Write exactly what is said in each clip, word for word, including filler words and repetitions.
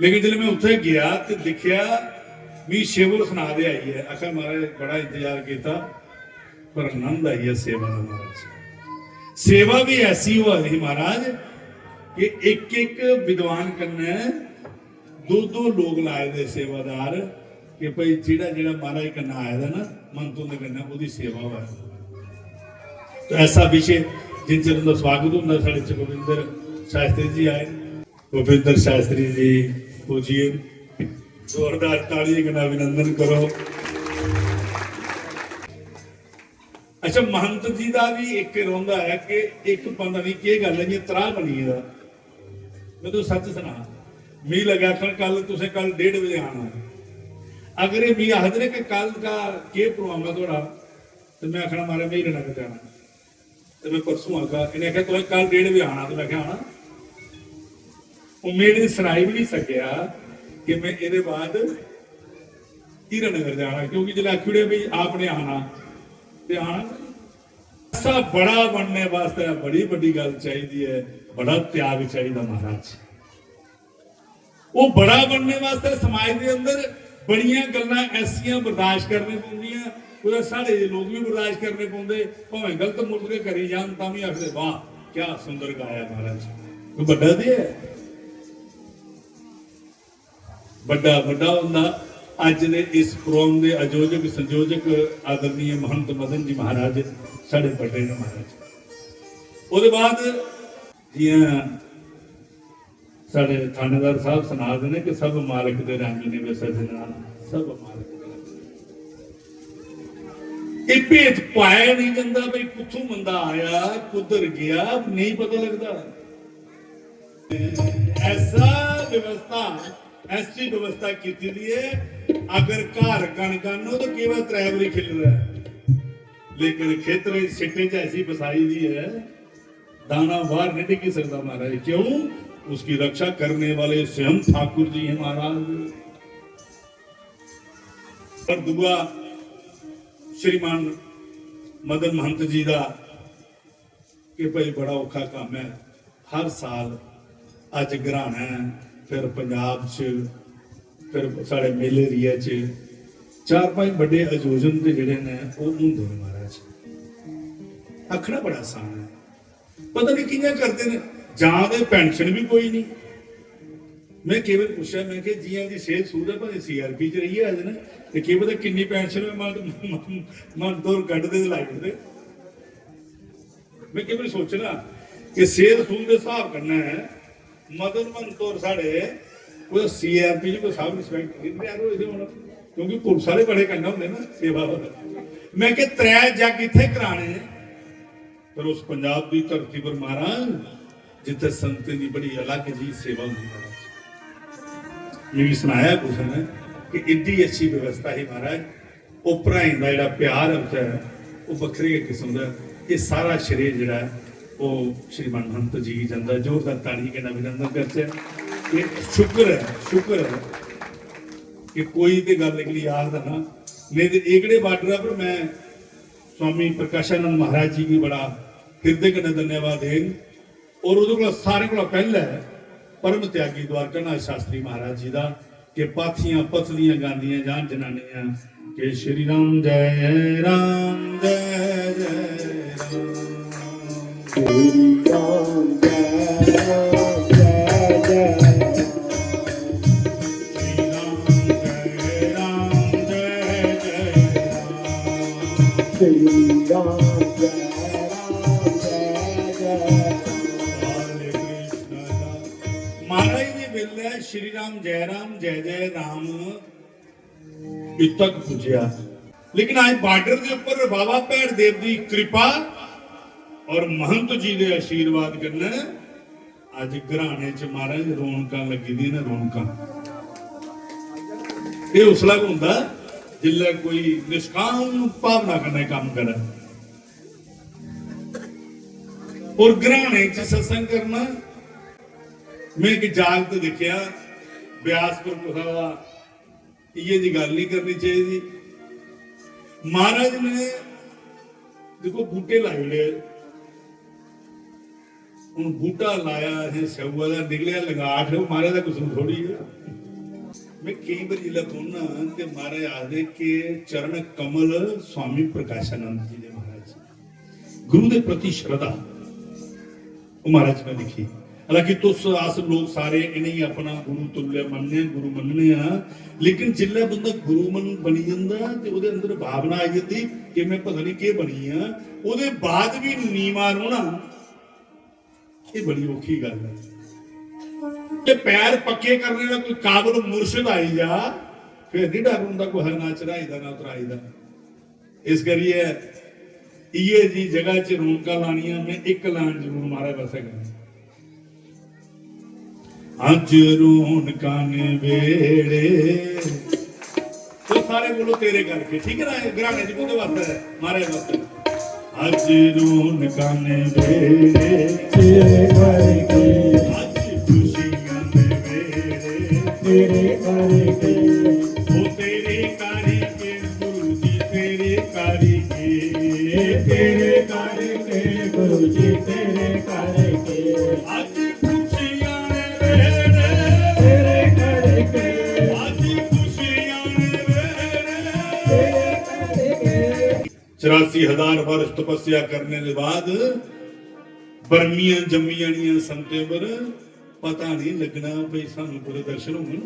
लेकिन जिसलै में उत्थै गेआ ते दिक्खेआ, मी शिव होर सना दे आइयै, आखा, "महाराज, बड़ा इंतजार कीता, पर आनंद आई गेआ सेवा दा।" महाराज, सेवा भी ऐसी होआ दी ही महाराज, कि इक इक विद्वान कन्नै दो दो लोग लाए दे सेवादार, कि भाई जेह्ड़ा जेह्ड़ा महाराज कन्नै आए दा ना, मन तुंदे कन्नै, ओह्दी सेवा होऐ। तो ऐसा विषय, जिन चिर उंदा स्वागत होंदा, साढ़े च गोविंदर शास्त्री जी आए। भूपेंद्र शास्त्री जी पुज्जिए, जोरदार तालियें कन्नै अभिनंदन करो। अच्छा, महंत जी दा भी इक रौंह्दा ऐ कि इक पता नहीं केह् गल्ल ऐ, इ'यां त्राह् बनी गेदा। में तुस सच्च सनां, मी लग्गेआ आखन, "कल तुसें, कल डेढ़ बजे आना।" अगर एह् मी आखदे ने कि कल का केह् प्रोग्राम ऐ थुआढ़ा, ते में आखना, "महाराज, में हीरानगर जाना।" ते में परसों आगा, इ'नें आखेआ, "तुसें कल डेढ़ बजे आना।" ते में आखेआ, "आना।" ओह् मेरे सनाई बी नहीं सकेआ कि में एह्दे बाद हीरानगर जाना, क्योंकि जिसलै आखी ओड़ेआ, "भाई, आपने आना", ते आना। ऐसा बड़ा बनने वास्तै बड़ी बड्डी गल्ल चाहिदी ऐ, बड़ा त्याग चाहिदा महाराज। ओह् बड़ा बनने वास्तै समाज दे अंदर बड़ियां गल्लां ऐसियां बर्दाश्त करने पौंदियां, कुतै साढ़े जे लोक बी बर्दाश्त करने पौंदे, भामें गलत मुल्त गै करी जान, तां बी आखदे, "वाह, क्या सुंदर गाया महाराज।" कोई बड्डा ते ऐ, बड्डा, बड्डा होंदा। अज्ज दे इस प्रोग्राम दे आयोजक, संयोजक आदरणीय महंत मदन जी महाराज साढ़े बड्डे न महाराज। ओह्दे बाद जियां साढ़े थानेदार साहब सना दे ने कि "सब मालक दे रंग ने वे सज्जना, सब मालक दे रंग ने।" एह् भेत पाया नहीं जंदा भाई कुत्थों बंदा आया, कुद्धर गया, नहीं पता लगदा। ऐसा व्यवस्था, ऐसी व्यवस्था कीती दी है, अगर घर कण कण हो तो केवल त्रै बारी खिल्लदा है, लेकिन खेतरें सिट्टें च ऐसी बसाई दी है, दाना बाहर नहीं डिग्गी सकता महाराज। क्यों? उसकी रक्षा करने वाले स्वयं ठाकुर जी हैं महाराज। पर दूआ श्रीमान मदन महंत जी दा कि भाई बड़ा औखा कम्म है, हर साल अज्ज ग्रैह्ण ऐ, फिर पंजाब च, फिर साढ़े मेले एरिया च चार पंज बड्डे आयोजन ते जेह्ड़े न ओह् होंदे न महाराज। आखना बड़ा आसान ऐ, पता नहीं कि'यां करदे न, जां ते पेंशन बी कोई नहीं। में केई बारी पुच्छेआ, में कि जियां दी सेह्त सूह्त ऐ, भामें सीआरपी च रेहियै आए दे न, ते केह् पता किन्नी पेंशन होऐ, मन, मन, मन तौर कड्ढदे ते लाई ओड़दे। में केई बारी सोचना कि सेह्त सूह्त दे स्हाब कन्नै मदन महंत होर साढ़े कुतै सीआरपी च कोई सब इंस्पैक्टर रिटायर होए दे होन, क्योंकि पुलस आह्ले बड़े कन्नै होंदे ना सेवा पर। में कि त्रै जग इत्थै कराने, पर उस पंजाब दी धरती पर महाराज, जित्थै संतें दी बड़ी अलग जी सेवा होंदी महाराज। मिगी सनाया कुसै ने कि इड्डी अच्छी व्यवस्था ही महाराज, ओह् भ्राएं दा जेह्ड़ा प्यार ऐ उत्थै, ओह् बक्खरे गै किस्म दा ऐ। एह् सारा श्रेय जेह्ड़ा ऐ, ओह् श्रीमान महंत जी गी जंदा। जोरदार ताड़ियें कन्नै अभिनंदन करचै। एह् शुक्र ऐ, शुक्र ऐ कि कोई ते गल्ल निकली आखदा ना, नेईं ते एह्कड़े बार्डर पर में स्वामी प्रकाशानंद महाराज जी गी बड़ा हिरदे कन्नै धन्यवाद देङ। और ओह्दे कोला, सारें कोला पैह्लै परम त्यागी द्वारकानाथ शास्त्री महाराज जी दा, कि पाथियां पथलियां गांदियां जान जनानियां कि श्री राम जय राम जय जय राम। श्री राम जय राम जय जय राम। श्री राम जय राम जय जय राम। श्री राम जय राम जय जय राम। महाराज दे बेल्लै श्री राम जय राम जय जय राम इत्थक पुज्जेआ, लेकिन अज्ज बार्डर दे उप्पर बाबा भैड़ देव दी कृपा और महंत जी दे आशीर्वाद कन्नै अज्ज ग्रैह्णें च महाराज रौनकां लग्गी दियां न, रौनकां। एह् उसलै गै होंदा जिसलै कोई निष्काम भावना कन्नै कम्म करै। और ग्रैह्णें च सत्संग करना, में इक जागत दिक्खेआ ब्यास पर कुसै दा, इ'यै जी गल्ल नहीं करनी चाहिदी। महाराज ने दिक्खो बूटे लाई ओड़े, हून बूटा लाया असें स्यौआ दा, निकलेआ लंगाठ, ओह् महाराज दा कसूर थोड़ी ऐ। में केई बारी जिसलै पढ़ना ते महाराज आखदे कि चरण कमल स्वामी प्रकाशानंद जी दे, महाराज जी, गुरु दे प्रति श्रद्धा, ओह् महाराज जी ने दिक्खी। हालांकि तुस, अस लोक सारे इ'नेंगी अपना गुरु तुल्य मन्नने आं, गुरु मन्नने आं, लेकिन जिसलै बंदा गुरु मन बनी जंदा ते ओह्दे अंदर भावना आई जंदी कि में पता नहीं केह् बनी आं, ओह्दे बाद बी नीमा रौह्ना, एह् बड़ी औखी गल्ल ऐ। ते पैर पक्के करने दा कोई काबल मुर्शद आई जा, फिर नहीं डर रौंह्दा कुसै, ना चढ़ाई दा ना उतराई दा। इस करियै इ'यै जी जगह च रौनकां लानियां, में इक लाइन जरूर महाराज पासै करना। अज्ज रौनकां ने बेड़े, तो सारे बोलो तेरे करके, ठीक है ना? ग्राने जी कोह्दे वास्तै है? महाराज वास्तै। अज्ज रौनकां ने बेड़े तेरे करके, अज्ज खुशियां ने बेड़े तेरे करके, ओ तेरे करके गुरु जी, तेरे करके, तेरे करके गुरु जी, तेरे करके। अज्ज खुशियां ने बेड़े तेरे करके, अज्ज खुशियां ने बेड़े तेरे करके। चौरासी हजार वर्ष तपस्या करने दे बाद बर्मियां जम्मी जानियां संतें पर, पता नहीं लगना भई सानू कुतै दर्शन होङन।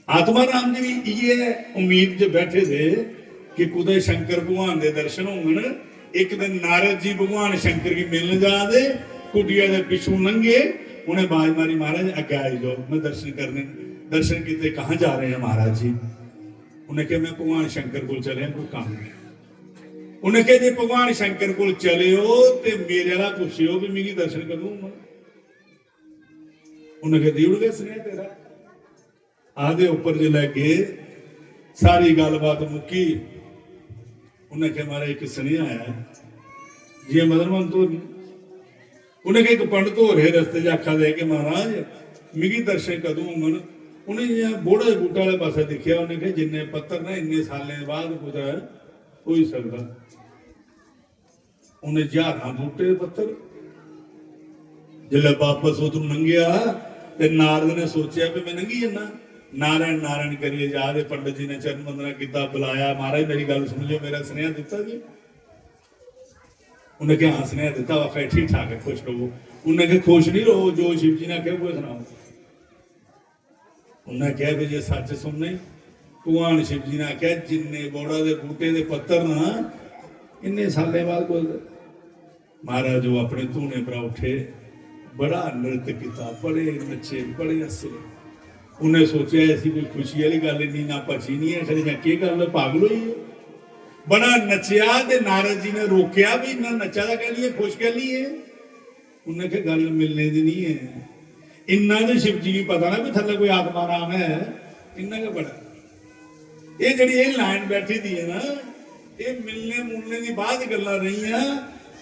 आत्मा राम जी भी इ'यै उम्मीद च बैठे दे कि कुतै शंकर भगवान दे दर्शन होङन। इक दिन नारद जी भगवान शंकर गी मिलन जा दे, कुटिया दे पिच्छों लंघे, उ'नें बाज मारी, "महाराज अग्गें आई जाओ, में दर्शन करने।" दर्शन कीते, "कहाँ जा रहे हैं महाराज जी?" उ'नें कहा, "मैं भगवान शंकर कोल चलेआ, कोई कम्म ऐ।" उ'नें कहा, "जे भगवान शंकर कोल चले ओ ते मेरे आह्ला पुच्छेओ भी मिगी दर्शन कदूं होङन?" उ'नें कहा, "देई ओड़गे सनेहा तेरा।" आखदे उप्पर जिसलै गे, सारी गल्लबात मुक्की। उ'नें आखेआ, "महाराज, इक सनेहा आया, जि'यां मदन मोहन होर न।" उ'नें आखेआ, "इक पंडत होर हे रस्ते च आखा दे कि महाराज, मिगी दर्शन कदूं होङन?" उ'नें जि'यां बोड़ा दे बूह्टे आह्ले पासै दिक्खेआ, उ'नें आखेआ, "जिन्ने पत्तर न, इन्ने सालें बाद कुतै होई सकदा।" उ'नें ज्हारां बूह्टे पत्तर। जिसलै बापस उद्धर लंघेआ ते नारद ने सोचेआ कि में लंघी जन्ना। नारायण नारायण करियै जा दे, पंडित जी ने चरण वंदना कीता, बुलाया, "महाराज, मेरी गल्ल सुन लियो, मेरा सनेहा दित्ता जी?" उ'नें आखेआ, "हां, सनेहा दित्ता।" ओह् आखा दे, "ठीक ठाक ऐ, खुश र'वो।" उ'नें आखेआ, "खुश निं र'वो, जो शिव जी ने आखेआ उ'ऐ सनाओ।" उ'नें आखेआ, "भी जे सच्च सुनना ई।" भगवान शिव जी ने आखेआ, "जिन्ने बोड़ा दे बूह्टे दे पत्तर न, इन्ने सालें बाद कोई।" महाराज ओह् अपने धूने परा उट्ठे, बड़ा नृत्य कीता, बड़े नच्चे, बड़े हस्से। उ'नें सोचेआ, "ऐसी कोई खुशी आह्ली गल्ल इन्नी ना पची निं ऐ, खरे जां केह् गल्ल ऐ, पागल होई गे?" बड़ा नच्चेआ ते नारद जी ने रोकेआ, "भी इन्ना नच्चा दा कैह्ली ऐ, खुश कैह्ली ऐ?" उ'नें आखेआ, "गल्ल मिलने दी निं ऐ, इन्ना ते शिव जी गी पता ना भी थल्लै कोई आत्मा राम ऐ, इन्ना गै बड़ा।" एह् जेह्ड़ी एह् लाइन बैठी दी ऐ ना, एह् मिलने मुलने दी बाद गल्लां रेहियां।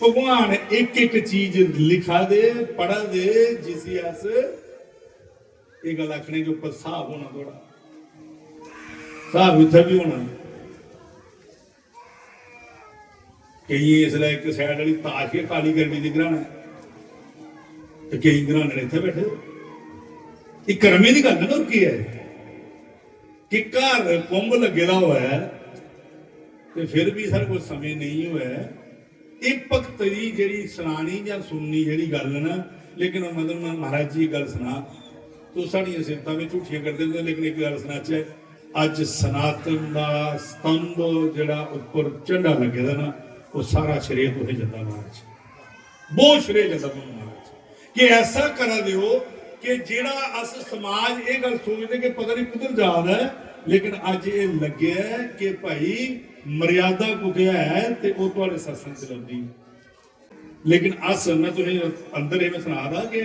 भगवान इक इक चीज लिखा दे, पढ़ा दे, जिसी अस एह् गल्ल आखने कि उप्पर स्हाब होना थोड़ा, स्हाब इत्थै बी होना। केइयें इसलै इक side आह्ली ताश गै काली करी ओड़ी दी ग्रैह्नै, ते केईं ग्रैह्नै इत्थै बैठे दे। एह् कर्में दी गल्ल ऐ ना, होर केह् ऐ? कि घर कुंभ लग्गे दा होऐ ते फिर बी साढ़े कोल समें नेईं होऐ, एह् भक्त दी जेह्ड़ी सनानी जां सुननी जेह्ड़ी गल्ल ना, लेकिन मदन मोहन महाराज जी एह् गल्ल सना, तुस साढ़ियां सिफतां बी झूठियां करदे होंदे, लेकिन इक गल्ल सनाचै, अज्ज सनातन दा स्तंभ जेह्ड़ा उप्पर झंडा लग्गे दा ना, ओह् सारा श्रेय तुसें जंदा महाराज, बहुत श्रेय जंदा तुसें महाराज, कि ऐसा करा दे ओ कि जेह्ड़ा अस समाज एह् गल्ल सोचदे कि पता नहीं कुद्धर जा दा ऐ, लेकिन अज्ज एह् लग्गेआ ऐ कि भाई मर्यादा कुतै ऐ ते ओह् थुआढ़े सत्संग च लभदी। लेकिन अस, में तुसें अंदर एह् में सना दा कि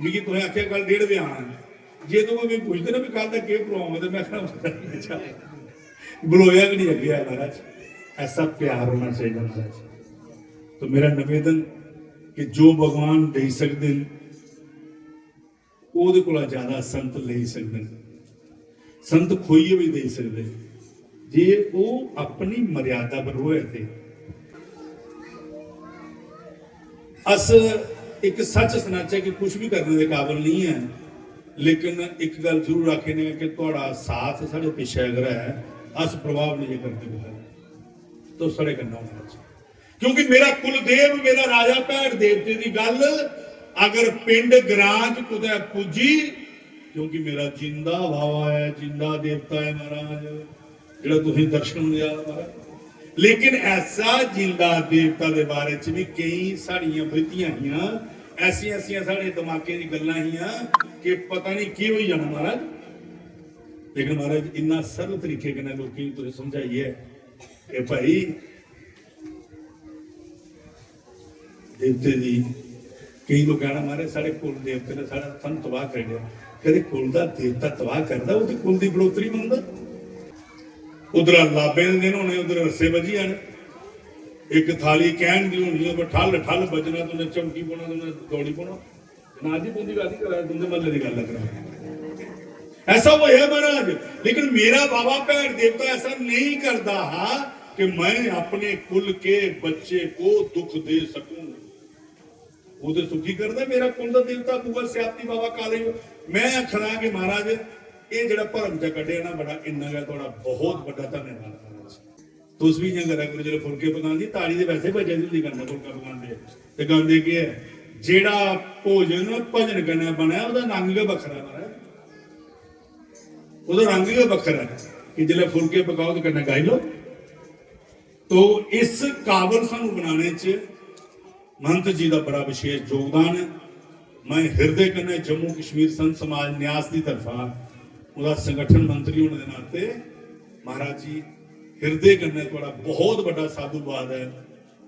मिगी तुसें आखेआ कल डेढ़ बजे आना ऐ। जे तुस मिगी पुछदे ना भी कल दा केह् program ऐ, ते में आखना, "अच्छा, बलोया गै निं अग्गें आया महाराज।" ऐसा प्यार होना चाहिदा महाराज। तो मेरा निवेदन कि जो भगवान देई सकदे न, ओह्दे कोला ज्यादा संत लेई सकदे न। संत खोइयै बी देई सकदे, जे ओह् अपनी मर्यादा पर र'वै ते। अस इक सच सनाचै कि कुछ बी करने दे काबल नेईं ऐ, लेकिन इक गल्ल जरूर आखी ने कि थुआढ़ा साथ साढ़े पिच्छे अगर है, अस प्रभाव नहीं करदे कुसै दा। तुस साढ़े कन्नै होने चाहिए, क्योंकि मेरा कुलदेव, मेरा राजा भैड़ देवते दी गल्ल अगर पिंड ग्रां च कुतै पुज्जी, क्योंकि मेरा जिंदा बाबा है, जिंदा देवता है महाराज, जेह्ड़ा तुसें दर्शन देआ महाराज। लेकिन ऐसा जिंदा देवता दे बारे च भी केई साढ़ियां वृत्तियां हियां, ऐसियां ऐसियां साढ़े दमाकै दी गल्लां हियां कि पता नहीं केह् होई जाना महाराज। लेकिन महाराज इन्ना सरल तरीके कन्नै लोकें गी तुसें समझाइयै, ए भाई, देवते दी, केई लोक कहना, "महाराज, साढ़े कुल देवते ने साढ़ा धन तबाह कर दिया।" कदे कुल दा देवता तबाह करदा, ओह् ते कुल दी बढ़ोतरी मंगदा। उद्धरा लाबे दे दिन होने, उद्धर रस्से बजी जाने। इक थाली कैन दी होनी, ओह् ठल ठल बजना, तुं'दे चमकी पौना, तुं'दे दौड़ी पौना। जनाब जी, तुं'दी गल्ल निं करा दे, तुं'दे म्हल्ले दी गल्ल करा दे। ऐसा होया महाराज, लेकिन मेरा बाबा भैड़ देवता ऐसा नहीं करता हा कि मैं अपने कुल के बच्चे को दुख दे सकूं। वो तो सुखी करदा मेरा कुल दा देवता बुआ स्यापती बाबा काले। मैं आखना कि महाराज, ये जेह्ड़ा भरम च कड्ढेआ ना बड़ा, इन्ना गै थुआढ़ा बहुत बड्डा धन्यवाद महाराज। तुस बी इ'यां करा करो, जेल्लै फुलके पकांदी, ताड़ी ते वैसे बज्जा दी होंदी कन्नै फुलका पकांदे। ते गांदे केह् ऐ? जेह्ड़ा भोजन भजन कन्नै बनै, ओह्दा रंग गै बक्खरा ऐ महाराज। ओह्दा रंग गै बक्खरा ऐ कि जेल्लै फुलके पकाओ ते कन्नै गाई लो। तो इस काबल सानू बनाने च महंत जी दा बड़ा विशेष योगदान ऐ। मैं हिरदे कन्नै जम्मू कश्मीर संत समाज न्यास दी तरफा ओह्दा संगठन मंत्री होने दे नाते महाराज जी हिरदे कन्नै थुआढ़ा बहुत बड्डा साधुवाद ऐ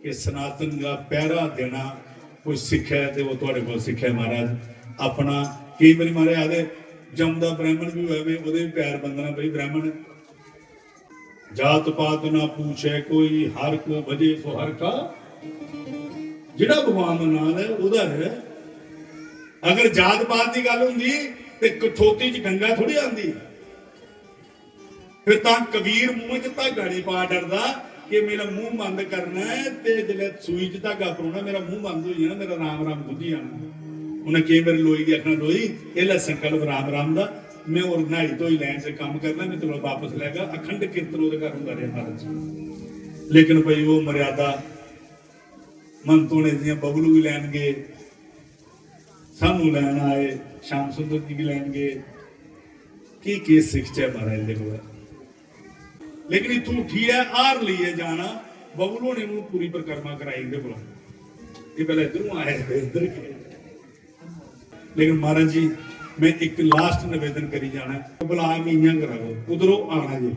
कि सनातन दा पैरा देना कोई सिक्खै ते ओह् थुआढ़े कोल सिक्खै महाराज। अपना केई बारी महाराज आखदे जमदा ब्राह्मण बी होऐ, में ओह्दे बी पैर बंदना, भाई ब्राह्मण, जात पात ना पूछे कोई, हर को भजे सो हर का। जेह्ड़ा भगवान दा नाम ऐ, ओह्दा ऐ। अगर जात पात दी गल्ल होंदी ते कठोती च गंगा थोड़ी आंदी। फिर तां कबीर मूंह च धागा नहीं पा डरदा कि मेरा मूंह बंद करना ऐ ते जिसलै सूई च धागा परोना, मेरा मूंह बंद होई जाना, मेरा राम राम बुझी जाना। उन्हें केई बारी लोई गी आखना, "लोई, एह् लै संकल्प राम राम दा, में होर न्हाई धोई लैन ते कम्म करना, में तेरे कोल बापस लैगा।" अखंड कीर्तन ओह्दे घर होंदा रेहा महाराज जी। लेकिन भाई ओह् मर्यादा महंत होने जियां बबलू गी लैन गे, सानू लैन आए, श्याम सुंदर जी गी लैन गे। की केह् सिखचै महाराज इंदे कोला? लेकिन इत्थूं उठियै हार लेइयै जाना, बबलू होने नू पूरी परिक्रमा कराई इंदे कोला। एह् पैह्लें इद्धरूं आए ते इद्धर गे। लेकिन महाराज जी, मैं इक लास्ट निवेदन करी जाना ऐ, भला मिगी इ'यां करा करो, उद्धरों आना जे।